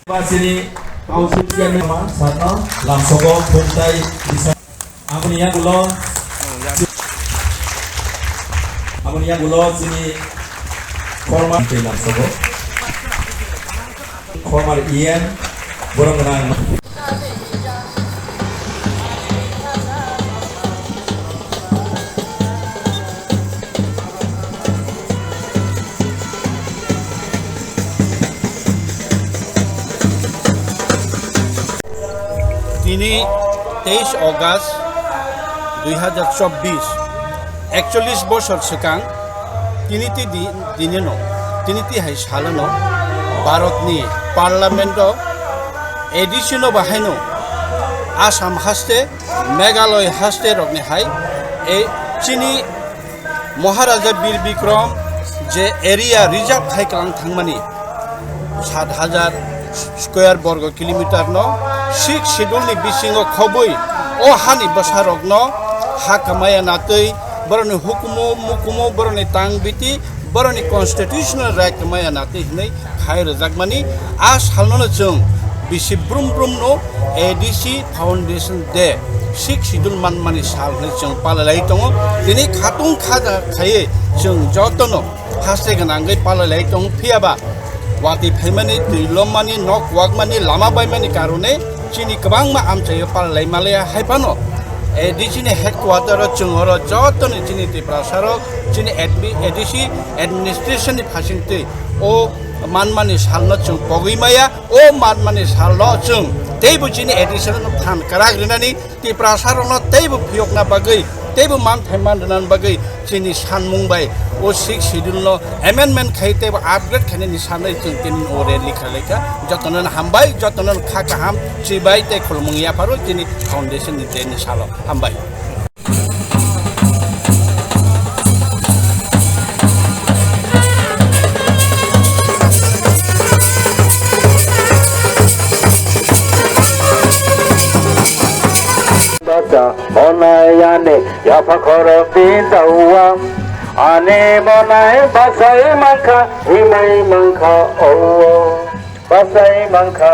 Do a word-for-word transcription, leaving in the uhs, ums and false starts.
Ba chini council chairman ma sakno lamsogo phungtai bisa. Aboni yagulo, aboni yagulo chini former tei lamsogo former E M borok gwnang. Tini teis August dui hazar chobbish, ekchollish bosor swkang, tini ti di-, dinino, tini ti hai salono Bharatni Parliament o A D C no bahaino Assam haste, Meghalaya haste rokni hai e chini Maharaja Bir Bikram je area reserve khai kwlang thangmani, sat hajar square borgo kilometer no Sixth Schedule ni bisingo khobwi o hani bwsarokno ha kwmaya natwi, boroni hukumu mukumu, boroni tang biti, boroni constitutional right kwmaya natwi hinwi khai rwjakmani. A salno no chwng bisi brum brum no A D C Foundation Day, Sixth Schedule manmani sal hinwi chwng palai lai tongo. Tini khatung khaja khaiwi chwng jotono haste gwnangwi palai lai tong phiya ba watwi phaimani, twi lommani, nok wakmani, lama baimani karone chini kwbangma amchaio palai lai malaya. Hai phano A D C ni headquarter o chwng oro jotoni chini Tiprasa rok, chini admi-, A D C administration ni phasing twi o manmani salno chwng pogwi maya. O manmani salno chwng teibo chini A D C no phan kwrak rinani, Tiprasa rokno teibo phiyokna bagwi, teibo manthai man rwna bagwi chini sanmung bai o Sixth Schedule no amendment khai teibo upgrade khainani sanwi chwng tini o rally khlai kha. Jotono hambai, jotono kha kaham chibai tei khulumung yapharo chini foundation ni day ni salo. Hambai. Basa onayani yapha khoro pindawa. Ani monai basai mankha, himai mankha owo. Basai mankha.